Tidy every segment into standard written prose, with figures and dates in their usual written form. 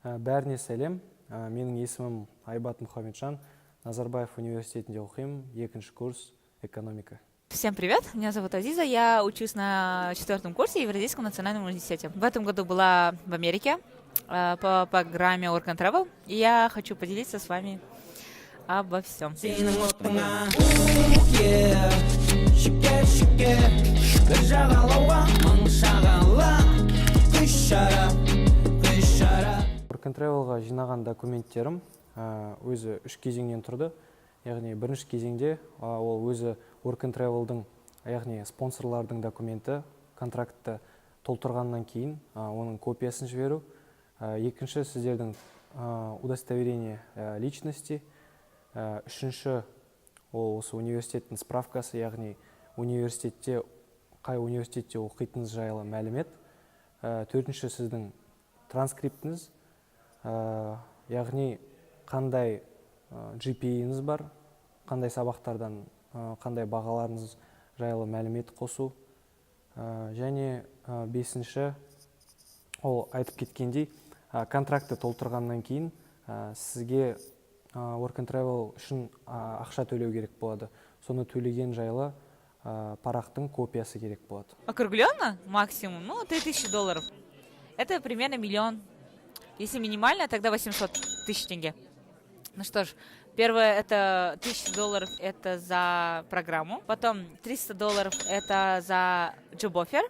Бәріне сәлем. Менің есімім Айбат Мұхамеджан. Назарбаев университетінде оқимын, екінші курс, экономика. Всем привет, меня зовут Азиза, я учусь на четвертом курсе в Евразийском национальном университете. В этом году была в Америке по программе Work and Travel, и я хочу поделиться с вами обо всем. Сенің отыңа, yeah, шүке, шүке, бір жағалауға мың шағала, құй шарап, құй шарап. Work and Travelға жинаған документтерім өзі үш кезеңнен тұрды. Яғни бірінші кезеңде ол өзі Work and Travel'дың, яғни спонсорлардың документі, контрактты толтырғаннан кейін оның копиясын жіберу. Екінші, сіздердің удостоверение личности. Үшінші, ол осы университеттің справкасы, яғни университетте, қай университетте оқитыныңыз жайлы мәлімет. Төртінші, сіздің транскриптіңіз, яғни қандай GPA-іңіз бар, қандай сабақтардан қандай бағаларыңыз жайлы мәлімет қосу. Және бесінші, ол айтып кеткендей, контрактты толтырғаннан кейін сізге Work and Travel үшін ақша төлеу керек болады. Соны төлеген жайлы парақтың копиясы керек болады. Округленно максимум, ну, 3000 долларов. Это примерно миллион. Если минимально, тогда 800 тысяч тенге. Ну что ж, первое — это 1000 долларов, это за программу, потом 300 долларов — это за job offer,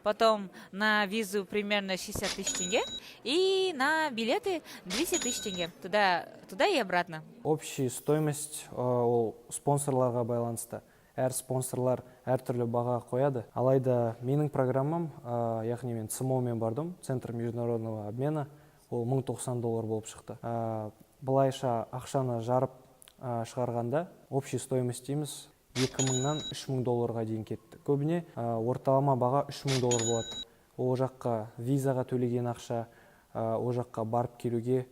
потом на визу примерно 60 тысяч тенге и на билеты 200 тысяч тенге. Туда, туда и обратно. Общий стоимость ол спонсорларға байланысты. Әр спонсорлар әртүрлі баға қояды. Алайда менің программам, яғни мен ЦМО мен бардым, Центр международного обмена, ол 1090 доллар болып шықты. Былайша ақшаны жарып шығарғанда, общий стоимость дейміз, 2000-нан 3000 долларға дейін кетті. Көбіне орталама баға 3000 доллар болады. Ол жаққа визаға төлеген ақша, ол жаққа барып келуге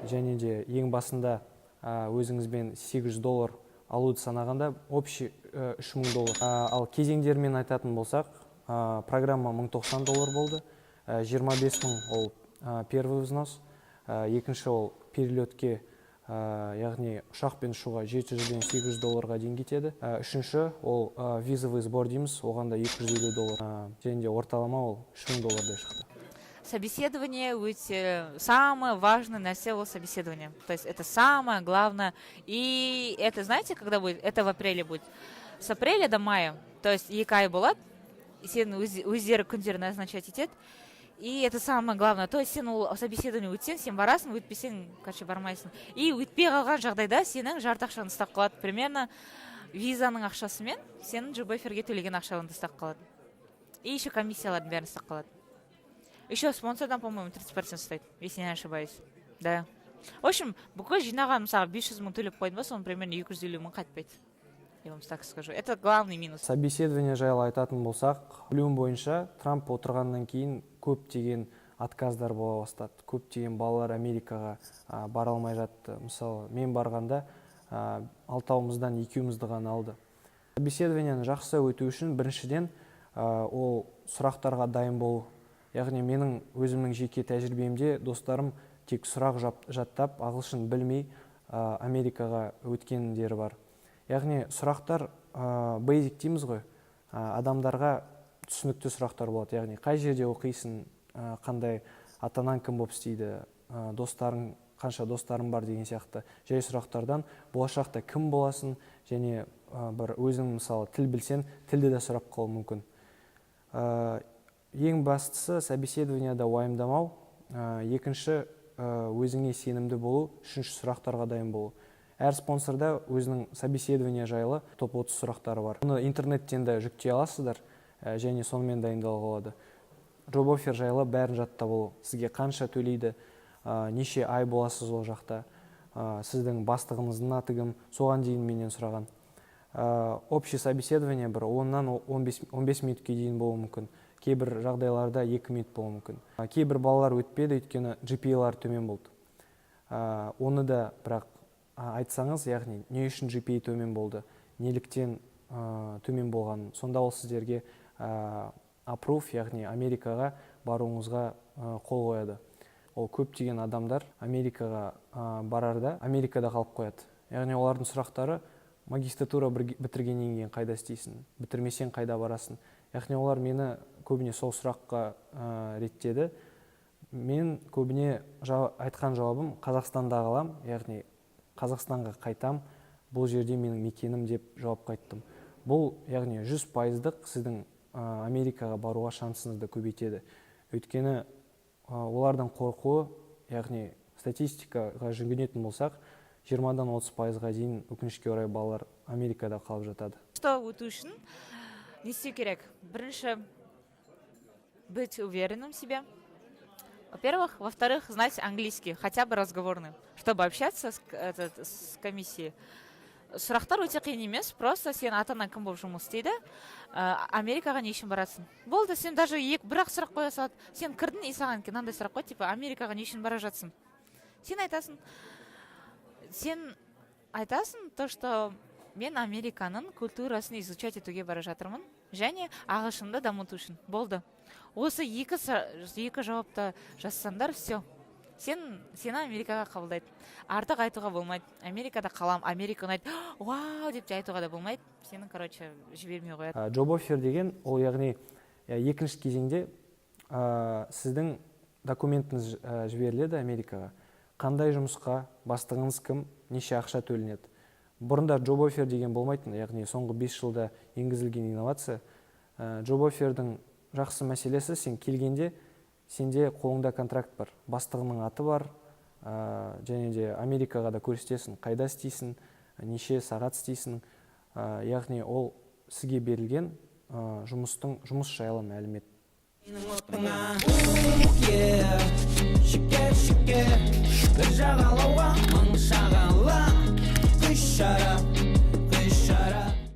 және де ең басында өзіңізбен 800 доллар алуды санағанда, общий 3000 доллар. Ал кезеңдермен айтатын болсақ, программа 1090 доллар болды. 25 мың ол первый взнос, екінші ол перелетке, яғни ұшақпен ұшуға 700-ден 800 долларға дейін кетеді. Үшінші ол визовый сбор дейміз, оған да 250 доллар. Және де орталама ол 3000 доллардай шықты. Собеседование өте самое важное нәрсе, ол собеседование. То есть это самое главное. И это, знаете, когда будет? Это в апреле будет. С апреля до мая. То есть 2 ай болады. Сен өздері күндері назначать етеді. И это самое главное. То есть сен ол собеседование өтсең, сен барасың, өтпесең, короче, бармайсың. И өтпей қалған жағдайда сенің жарты ақшаны ұстап қалады. Примерно визаның ақшасымен сенің job offer-ге төлеген ақшаңды ұстап қалады. И еще комиссиялардың бәрін ұстап қалады. Еще спонсордан, по-моему, 30% ұстайды, если не ошибаюсь. Да. В общем, бүкіл жинаған, мысалы, 500 мың төлеп қойдың ба, соның примерно 250 мың қайтпайды. Я вам так скажу. Это главный минус. Собеседование жайлы айтатын болсақ, білуім бойынша, Трамп отырғаннан кейін көптеген отказдар бола бастады. Көптеген балалар Америкаға бара алмай жатты. Мысалы, мен барғанда алтауымыздан екеумізді ғана алды. Собеседованиені жақсы өту үшін біріншіден ол сұрақтарға дайын болу. Яғни менің өзімнің жеке тәжірибемде достарым тек сұрақ жаттап, ағылшын білмей Америкаға өткендері бар. Яғни сұрақтар basic дейміз ғой, адамдарға түсінікті сұрақтар болады. Яғни қай жерде оқисың, қандай ата анаң кім болып істейді, достарың қанша, достарың бар деген сияқты жай сұрақтардан, болашақта кім боласың және бір өзің, мысалы, тіл білсең, тілді де сұрап қалуы мүмкін. Ең бастысы собеседованияда уайымдамау, екінші, өзіңе сенімді болу, үшінші, сұрақтарға дайын болу. Әр спонсорда өзінің собеседование жайлы топ 30 сұрақтары бар. Оны интернеттен де жүктей аласыздар және сонымен дайындалуға болады. Job offer жайлы бәрін жаттап алу: сізге қанша төлейді, неше ай боласыз ол жақта, сіздің бастығыңыздың аты кім, соған дейін менен сұраған. Общий собеседование бір 10-нан 15 минутке дейін болуы мүмкін, кейбір жағдайларда 2 минут болуы мүмкін. Кейбір балалар өтпеді, өйткені GPA-лары төмен болды. Оны да бірақ айтсаңыз, яғни не үшін GPA төмен болды, неліктен төмен болғанын, сонда ол сіздерге approve, яғни Америкаға баруыңызға қол қояды. Ол көптеген адамдар Америкаға барарда Америкада қалып қояды. Яғни олардың сұрақтары: магистратура бітіргеннен кейін қайда істейсің, бітірмесең қайда барасың? Яғни олар мені көбіне сол сұраққа реттеді. Мен көбіне айтқан жауабым: Қазақстанда қалам, яғни Қазақстанға қайтам, бұл жерде менің мекенім деп жауап қайттым. Бұл, яғни, 100 пайыздық сіздің Америкаға баруға шансыңызды көбейтеді, өйткені олардың қорқуы, яғни статистикаға жүгінетін болсақ, 20-дан 30 пайызға дейін, өкінішке орай, балалар Америкада қалып жатады. Что өту үшін не істеу керек? Бірінші, быть уверенным в себе, во-первых. Во-вторых, знать английский, хотя бы разговорный, чтобы общаться этот, с комиссией. Сұрақтар өте қиын емес. Просто сен ата анаң кім болып жұмыс істейді, Америкаға не үшін барасың, болды. Сен даже екі бір ақ сұрақ қоя салады. Сен кірдің, и саған мынандай сұрақ қойды, типа: «Америкаға не үшін бара жатсың?» Сен айтасың то, что мен Американың культурасын изучать етуге бара жатырмын және ағылшынды дамыту үшін. Болды. Осы екі жауапты жазсаңдар, все, сені Америкаға қабылдайды. Артық айтуға болмайды. «Америкада қалам, Америка ұнайды, вау» деп те айтуға да болмайды. Сені, короче, жібермей қояды. Job offer деген ол, яғни, екінші кезеңде сіздің документіңіз жіберіледі Америкаға: қандай жұмысқа, бастығыңыз кім, неше ақша төленеді. Бұрында job offer деген болмайтын, яғни соңғы 5 жылда енгізілген инновация. Job offerдің жақсы мәселесі: сен келгенде сенде қолыңда контракт бар, бастығының аты бар, және де Америкаға да көрсетесің, қайда істейсің, неше сағат істейсің. Яғни ол сізге берілген жұмыс жайлы мәлімет. Менің отыңа. Yeah, шүкер, шүкер, бір жағалауға.